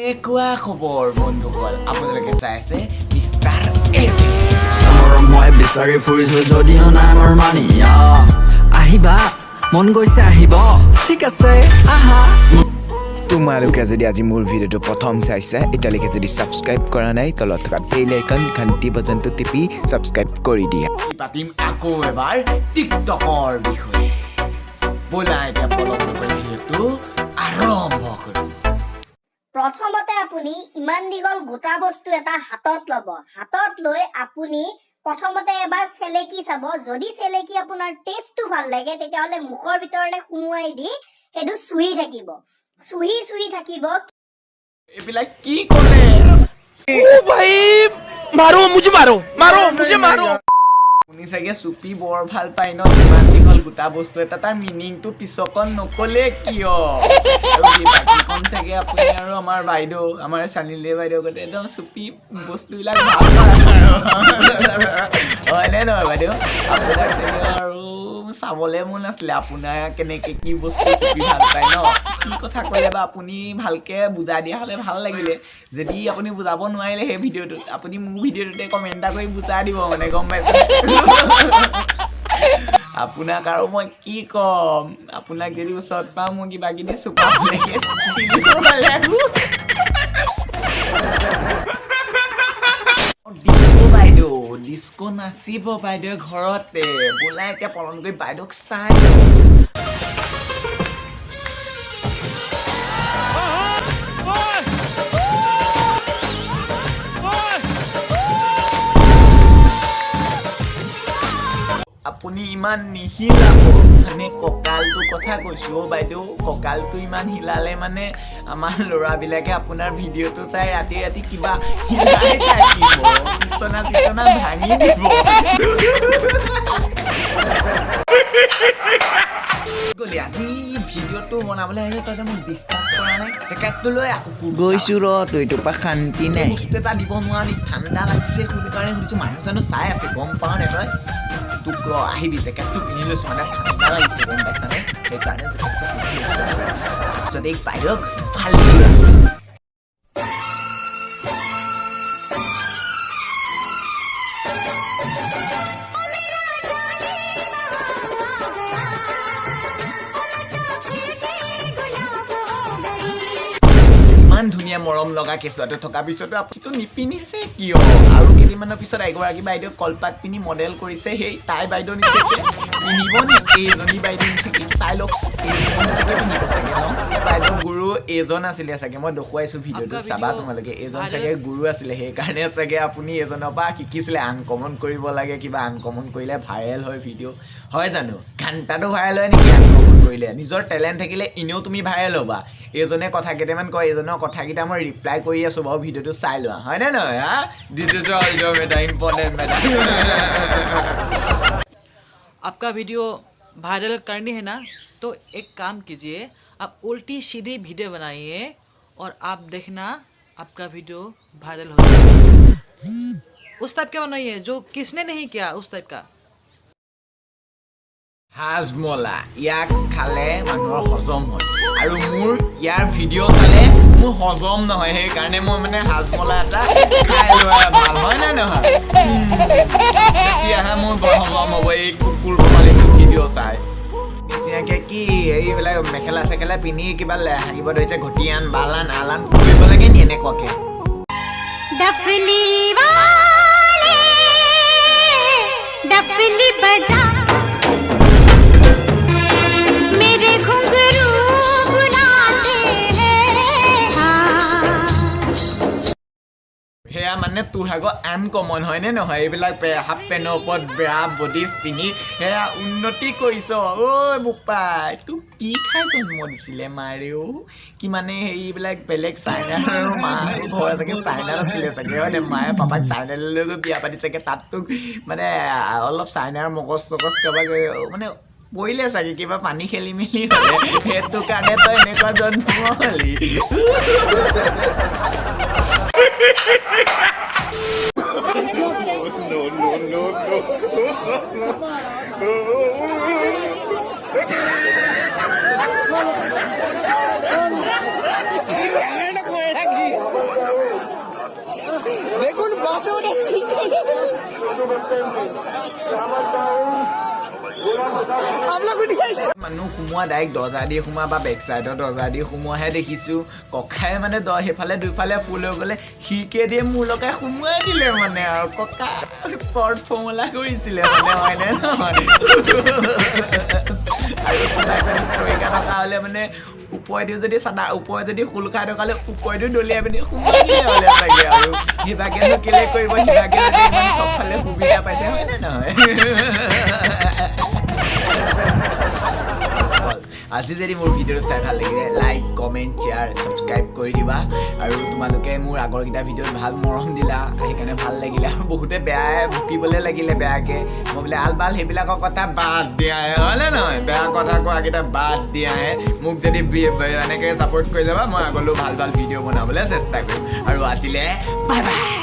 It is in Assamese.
কেনেকুৱা খবৰ বন্ধুসকল? আপোনালোকে চাই আছে মিষ্টাৰ এজে। মৰম মই বিচাৰি ফুৰিছো যদিও নাই মোৰ মানি। আহিবা, মন গৈছে, আহিব, ঠিক আছে, আহা। তোমালোকে যদি আজি মোৰ ভিডিঅ'টো প্ৰথম চাইছা, এতিয়ালৈকে যদি ছাবস্ক্ৰাইব কৰা নাই, তলত থকা বেল আইকন ঘণ্টি বটনটো টিপি ছাবস্ক্ৰাইব কৰি দিয়া। পাতিম আকৌ এবাৰ টিকটকৰ বিষয়ে। ব'লা, এতিয়া পলম নকৰি ভিডিঅ'টো আৰম্ভ কৰোঁ। প্ৰথমতে আপুনি ইমান দীঘল গোটা বস্তু এটা হাতত ল'ব। হাতত লৈ আপুনি প্ৰথমতে এবাৰ চেলেকি চাব। যদি চেলেকি আপোনাৰ টেষ্টটো ভাল লাগে, তেতিয়াহ'লে মুখৰ ভিতৰলে সুমুৱাই দি সেইটো চুহি থাকিব, চুহি চুহি থাকিব। এইবিলাক কি ক'লে? भाई, मारो मुझे, मारो, मारो मुझे, मारो। আপুনি চাগে চুপি বৰ ভাল পায় ন? ইমান দীঘল গোটা বস্তু এটা, তাৰ মিনিংটো পিছকণ নকলে কিয়? আৰু কি বাকীকণ চাগে আপুনি আৰু আমাৰ বাইদেউ, আমাৰ চানিলে বাইদেউ গতে একদম চুপি বস্তুবিলাক ভাল পায় আৰু, হয়নে নহয় বাইদেউ? আপোনাক চাগে আৰু চাবলে মন আছিলে, আপোনাৰ কেনেকে কি বস্তু চুপি ভাল পায় ন? কি কথা ক'লে বা আপুনি ভালকে বুজাই দিয়া হ'লে ভাল লাগিলে। যদি আপুনি বুজাব নোৱাৰিলে সেই ভিডিঅ'টোত, আপুনি মোৰ ভিডিঅ'টোতে কমেণ্ট এটা কৰি বুজাই দিব মানে, গম পাইছে? আপোনাক আৰু মই কি ক'ম? আপোনাক যদি ওচৰত পাওঁ, মই কিবা কিবি চুপাবলৈকে দিলো হ'লে। ডিস্কো বাইদেউ, ডিস্কো নাচিব বাইদেউ ঘৰতে। বোলা, এতিয়া পলম কৰি বাইদেউক চাই লওঁ। আপুনি ইমান নিহিলাব, মানে কঁকালটো কথা কৈছো অ' বাইদেউ। কঁকালটো ইমান হিলালে মানে আমাৰ ল'ৰাবিলাকে আপোনাৰ ভিডিঅ'টো চাই ৰাতি ৰাতি কিবা হিলাই থাকিব, বিচনা চিচনা ভাঙি দিব। গ'লি আজি ভিডিঅ'টো বনাবলৈ আহিলে, তই যে মোক ডিষ্টাৰ্ব কৰা নাই? জেকেটটো লৈ আকৌ ক'ত? গৈছো ৰ, তই এইটোৰ পৰা শান্তি নাই। বস্তু এটা দিব নোৱাৰি? ঠাণ্ডা লাগিছে, সেইটো কাৰণে সুধিছো। মানুহ চানুহ চাই আছে, গম পাওঁ নে তই? তোক ৰ, আহিবি। জেকেটটো পিন্ধি লৈছো, মানে ঠাণ্ডা লাগিছে, গম পাইছানে? সেইকাৰণে জেকেটটো পিন্ধি লৈছো। তাৰপিছত এই বাইদেউক ফালি আছো। ইমান ধুনীয়া মৰম লগা কেঁচুৱাটো থকা পিছতো আপুনিতো নিপিন্ধিছে কিয়? আৰু কেইদিনমানৰ পিছত এগৰাকী বাইদেউ কলপাত পিন্ধি মডেল কৰিছে, সেই তাই বাইদেউ নিচেকে পিন্ধিব নি? এইজনী বাইদেউ নিচেকে চাই লওকচোন, এইজনী নিচেকে পিন্ধিব চাগে ন? বাইদেউ গুৰু এইজন আছিলে চাগে। মই দেখুৱাইছো ভিডিঅ'টো, চাবা তোমালোকে। এইজন চাগে গুৰু আছিলে, সেইকাৰণে চাগে আপুনি এইজনৰ পৰা শিকিছিলে আনকমন কৰিব লাগে, কিবা আনকমন কৰিলে ভাইৰেল হয় ভিডিঅ'। হয় জানো? ঘণ্টাটো ভাইৰেল হয় নেকি আনকমন কৰিলে? নিজৰ টেলেণ্ট থাকিলে এনেও তুমি ভাইৰেল হ'বা। এইজনে কথা কেইটামান কয়, এইজনৰ কথাকেইটা মই ৰিপ্লাই কৰি আছোঁ বাৰু, ভিডিঅ'টো চাই লোৱা, হয়নে নহয়? হা, this is also matter, important matter. आपका वीडियो वायरल करनी है ना, तो एक काम कीजिए, आप उल्टी सीधी वीडियो बनाइए और आप देखना, आपका वीडियो वायरल हो जाएगा। उस टाइप का बनाइए जो किसने नहीं किया, उस टाइप का। হাজমলা, ইয়াক খালে মানুহৰ হজম হয় আৰু মোৰ ইয়াৰ ভিডিঅ' চালে মোৰ হজম নহয়। সেইকাৰণে মই মানে হাজমলা এটা খাই লোৱা ভাল, হয় নে নহয়? তেতিয়াহে মোৰ বৰ হজম হ'ব এই কুকুৰ পোৱালিটোৰ ভিডিঅ' চাই। নিচিনাকে কি এইবিলাক মেখেলা চেখেলা পিন্ধি কিবা হাগিব ধৰিছে, ঘটিয়ান বালান আলান কৰিব লাগে নি এনেকুৱাকে? डफली वाले, डफली बजा, मेरे घुंघरू बुलाते हैं, हाँ। সেয়া মানে তোৰ আগৰ আনকমন, হয়নে নহয়? এইবিলাক হাফ পেণ্টৰ ওপৰত ব্ৰা বডিজ পিন্ধি সেয়া উন্নতি কৰিছ। ঐ বোপাই, তোক কি খাই জন্ম দিছিলে মাৰেও? কি মানে সেইবিলাক বেলেগ চাইনাৰ মা ঘৰ চাগে, চাইনাত আছিলে চাগে, হয়নে? মায়ে পাপাক চাইনালৈ লৈ গৈ বিয়া পাতি চাগে তাত তোক মানে অলপ চাইনাৰ মগজ চগজ কিবা মানে পৰিলে চাগে, কিবা পানী খেলি মেলি হ'লে, সেইটো কাৰণে তই এনেকুৱা জন্ম হ'লি। মানুহ সোমোৱা ডাইৰেক্ট দৰ্জা দি সোমোৱা বা বেক চাইডৰ দৰ্জা দি সোমোৱাহে দেখিছোঁ। ককাই মানে সেইফালে দুইফালে ফুল হৈ গ'লে খিৰিকীয়ে দিয়ে মোৰ লগাই সোমোৱাই দিলে মানে। আৰু ককা শ্বৰ্ট ফৰ্মুলা কৰিছিলে মানে, হয়নে নহয়? আৰু সোমাই পিনি খৰিকা থকা হ'লে মানে ওপৰেদিও যদি চাদা, ওপৰে যদি খোল খাই থকা হ'লে ওপৰেদিও দলিয়াই পিনি সোমাই দিলে হ'লে চাগে। আৰু সিভাগেনো কেলে কৰিব? সিভাগে যদি ইমান চবফালে সুবিধা পাইছে, হয়নে নহয়? আজি যদি মোৰ ভিডিঅ'টো চাই ভাল লাগিলে, লাইক, কমেণ্ট, শ্বেয়াৰ, ছাবস্ক্ৰাইব কৰি দিবা। আৰু তোমালোকে মোৰ আগৰকেইটা ভিডিঅ'ত ভাল মৰম দিলা, সেইকাৰণে ভাল লাগিলে। আৰু বহুতে বেয়াই ভুকিবলৈ লাগিলে বেয়াকৈ। মই বোলে আল বাল সেইবিলাকৰ কথা বাদ দিয়াহে, হয়নে নহয়? বেয়া কথা কোৱাকেইটা বাদ দিয়াহে। মোক যদি এনেকৈ ছাপোৰ্ট কৰি যাবা, মই আগলৈও ভাল ভাল ভিডিঅ' বনাবলৈ চেষ্টা কৰিম। আৰু আজিলৈ বাই বাই।